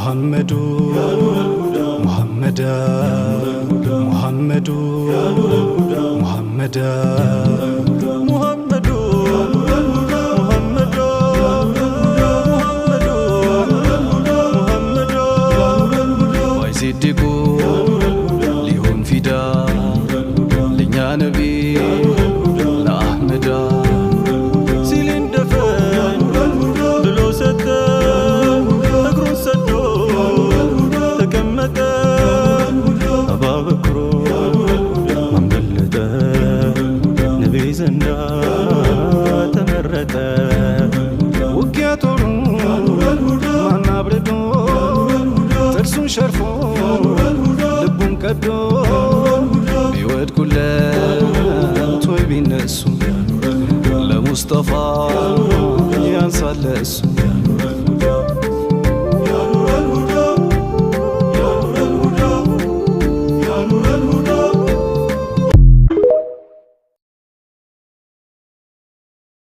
ሙሐመዱ ሙሐመዳ ሙሐመዱ ሙሐመዳ ሙሐመዱ ሙሐመዳ ሙሐመዱ ሙሐመዳ ባይሲድቁ ሊሆን ፊዳ ለእኛ ነቢ ለአህመዳ ሲሊንደፈን ብሎ ሰጠ፣ እግሩን ሰዶ ተቀመጠ። አባበክሮ ማን በለጠ? ነቢ ዘንዳ ተመረጠ። ውጊያ ጦሩ ማን አብርዶ፣ ጥርሱን ሸርፎ ልቡን ቀዶ፣ ቢወድቁለት ወይ ቢነሱ ለሙስጠፋ ያንሳል እሱ።